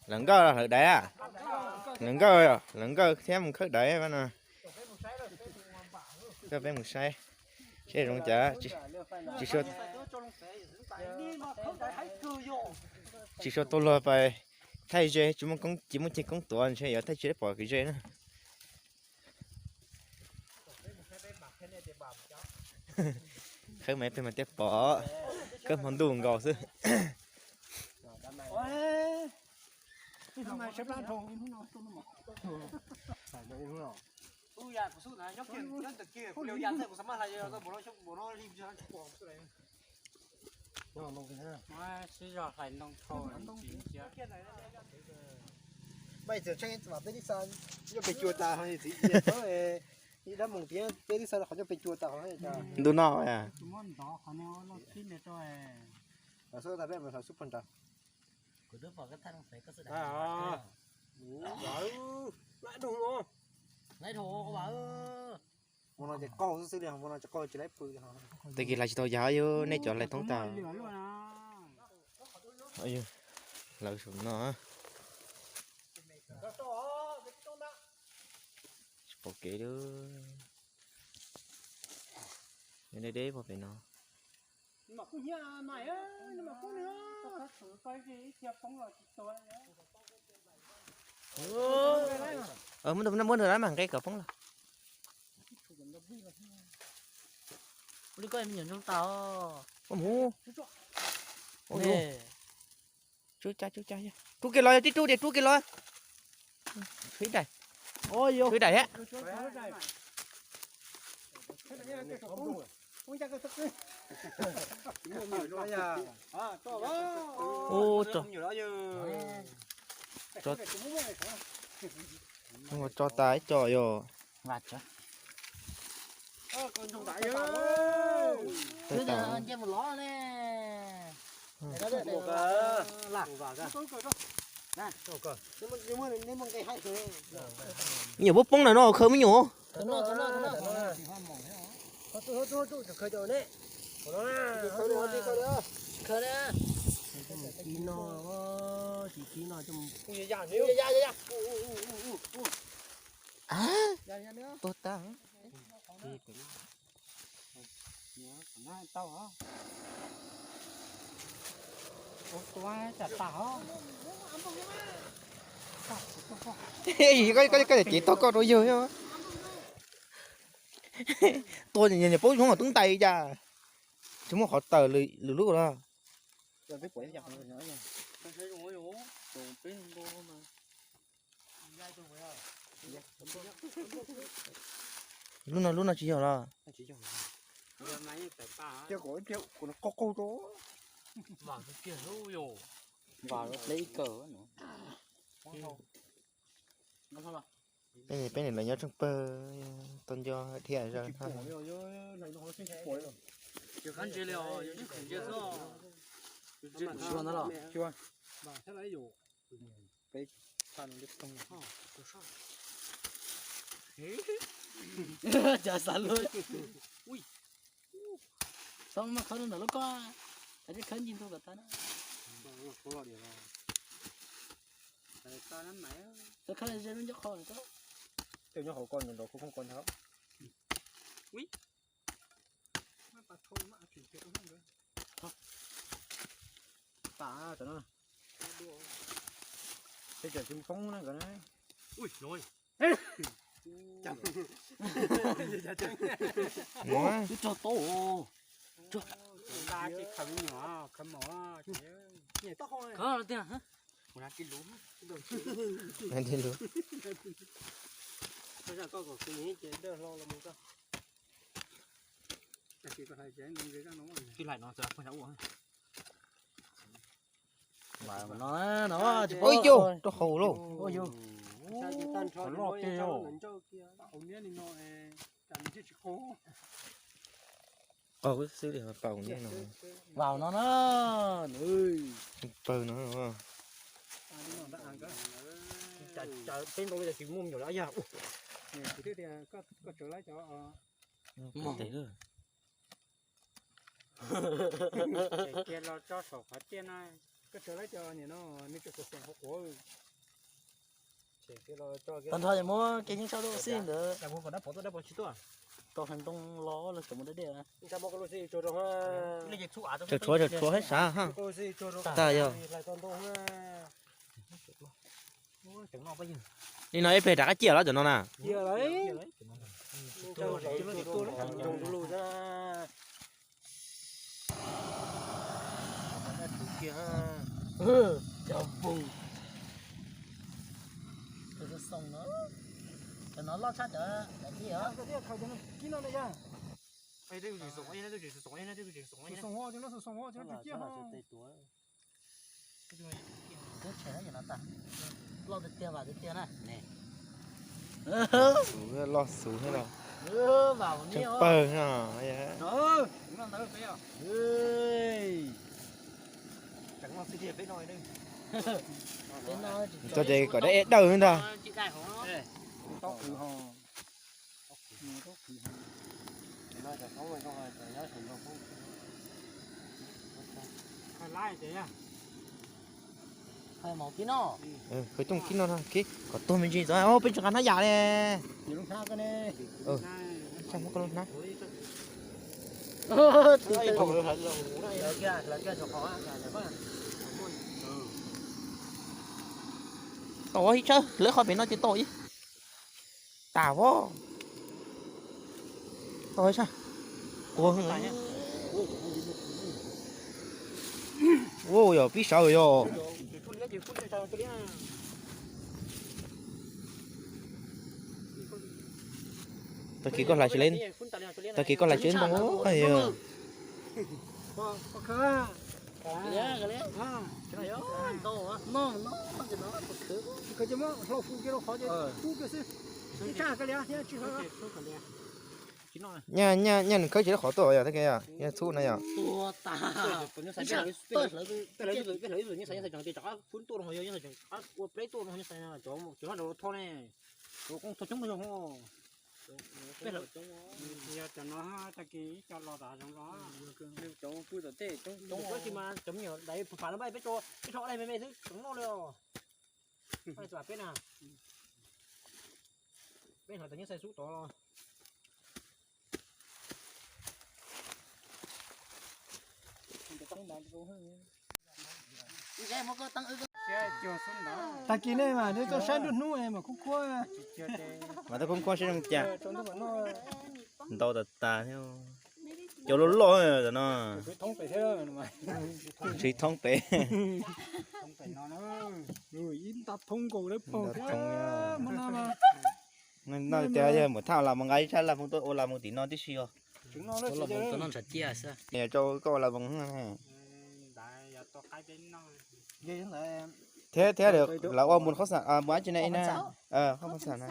Lawv nkawj los lawv daiv a? Lawv nkawj, lawv nkawj thiab mus khawb daiv no. Koj peb mus saib seb zoo cas. Tsis suav tau luag pais thaij ze, tsis muaj koob, tsis muaj ceg koob tuav ntshe yuav thaij tsis pom kev ze na. Khawb mas peb mas thiaj pom, khawb hmo ntuj nkaus xwb. Peb tsis tshee vam peb tib xa, nyob pem cua tas ho txiv, ib dab moos tias peb tib xa qhov nyob pem cua tas ho. Ntu no, xub pog nrad. Mus no ces qaug xwb xwb li, mus no ces qaug tsis laib pw. Tag kis hlais tsis tau yav, nej cov hlais thoob tag. Hlawv saum no. Tsis pom kev li. Deb deb pog pem no. Muab ntawm, muab ntawm lawm mas nqe kom poob los. Ua li koj me nyuam ntsoog tas os. Mus. Rub kiag los, tib rub tias rub kiag los. Ib daim. Ib daim thiab. Ub, tso tas ib co yom. Tawg tas. Nce mus lov ne. Me nyuam puab poob ntawm no khaws me nyuam. Tuag tag. Koj, koj cev tog koj rau yawg. Tua niam paub zoo tub ntais cas. Tsis muaj qhov tawm lwm lub los. Lub no, lub no tsis yog los. Peb, peb niam lawv nyob tsheej pawg, tau nco dhia zog. Cas xav luag. Txhob muab khawb rau ntawm lub ko, kav tsij khawb ncig ntu kom tag na. Txhob khawb ze lub ncauj qhov. Tej nyob hauv ko nrov khoob khoob ko ntag. Tej cov tsis poob na nkawd na. Twb rog tau. Khawb tiag. Twb hlais no txawm poj ua. Mas no no tsis paub. Ua yus rau hauv lauj. Ua yus. Qhov loj tiag. Qau xwb li pau niab no. Vam no na. Pawg no. Peb nrau li tsis muaj me nyuam lawm yog. Kiag los tso saum qhov tiaj na. Koj tsawv lawm cov niam no, nws tseem xoom xoom quav quav. Tag nrho ces muab kev nyob tsau lub xij ntawd. Tau hais ntoo los los tseem mus deb deb. Tshuav tshuav tshuav haib sav ha. Tag yog. Li no ib pliag rov qab ciaj los cov no na. Cov no loj tshaj cov, cov tib os. Loj tiag tiag na. Xus loj xus thiab los. Tseem pawg no. Tso ces kom dab eb dawj ntag. Khawb coob kib no, kom tuag me ntsis txog, peb tsis nqa hnab yam li. Muab koj lub hnab. Tau ib tsawb lawv qhov pem no ces tau ib. Tas vov. Tau ib tsawb. Ua, yog pib sawv yog. Tag kis koj hlais tsis, tag kis koj hlais tsis ntoo. Nyaj nyaj nws khawb tsis lub qhov tuaj yog tag kis yog txhub no yog. Peb hlais tau nyob xais xub tod los. Tag kis nej mas nej tuaj saib nruab hnub es mas khub khuab. Mas tuaj khub khuab saib zoo cas. Ntau tas tas thiab. Cov loj loj no. Ntshiv thoob pem. Ib nta thoob nkaus lawv pog thiab. No tias yog Muam Thaj Las mus nqa ib tsab laj hmoov tuaj ua laj hmoov tim no tib si os. Yog rau koj ua laj hmoov. Thiab thiab lawv ua mus qhob xas mus ab tsi na ib na. Qhob xas.